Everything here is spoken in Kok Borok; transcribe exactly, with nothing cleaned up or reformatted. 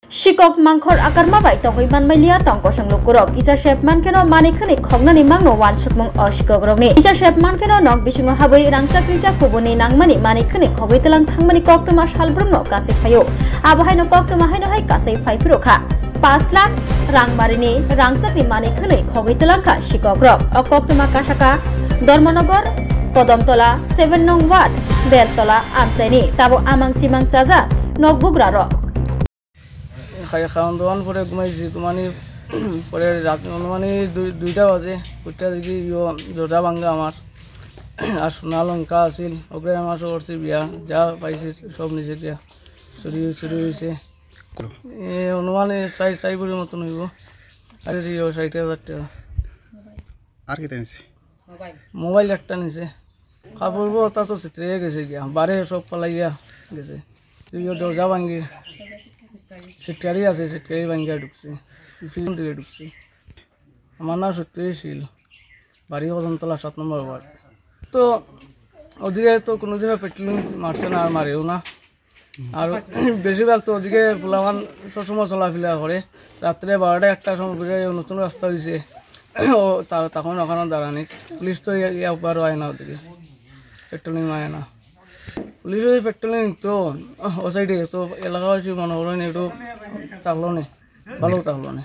Sikok mangkhor akarma bai tongwi manmaliya tong kosong lukurok. Kisa sep mankheno manwi khwnwi khoknani mangno wansukmung o sikokrokni. Kisa sep mankheno nok bisingo habwi rangchak rijak kubuni nangmani manwi khwnwi khogwi tlang thangmani koktwma salbrumno kaswi phaio. Abo haino koktwma haino hai kaswi phai phiro kha. Pash lakh rangmarini rangchakni manwi khwnwi khogwi tlang kha sikokrok. O koktwma kasaka Dharmanagar, Kodamtola, seven nong ward, Beltola, amchaini tabo amang chimang chajak nokbugrarok. খাই খাওয়ান দাওয়ান পরে ঘুমাইছি, ঘুমানি পরে রাত অনুমানিক দুই দুইটা বাজে, উঠে দেখি ইয়ো দরজা ভাঙ্গা আমার। আর সোনা লঙ্কা আছিল, ওগুলো আমার সব করছি বিয়া, যা পাইছি সব নিচে গিয়া চুরি চুরি হয়েছে। এ অনুমানে চাই চাই বুড়ির মতন হইব। আর ইয়ো ষাট হাজার টাকা। আর কি নিছে? মোবাইল একটা নিছে। কাপড় বতা তো ছিটরে গেছে গিয়া, বারে সব ফালাইয়া গেছে। তুইও দরজা ভাঙ্গি সিটকারি আছে, সিটকারি ভাঙ্গিয়া ঢুকছে, পিছন দিকে ঢুকছে। আমার নাম সত্যজিৎ শীল, বাড়ি কদমতলা সাত নম্বর ওয়ার্ড। তো ওদিকে তো কোনোদিনও পেট্রোলিং মারছে না আর মারেও না। আর বেশিরভাগ তো ওদিকে পোলাপান সবসময় চলাফেরা করে। রাত্রে বারোটা একটার সময় বুঝে এই নতুন রাস্তা হয়েছে, ও তা- তখন ওখানে দাঁড়ানি। পুলিশ তো ইয়া- ইয়া বারো আয় না ওদিকে, পেট্রোলিং আয় না। পুলিশ ওই পেট্রোলিং তো ও সাইডে তো এলাকাবাসী মনে করেন একটু থাকলো নে, ভালো থাকলো নে।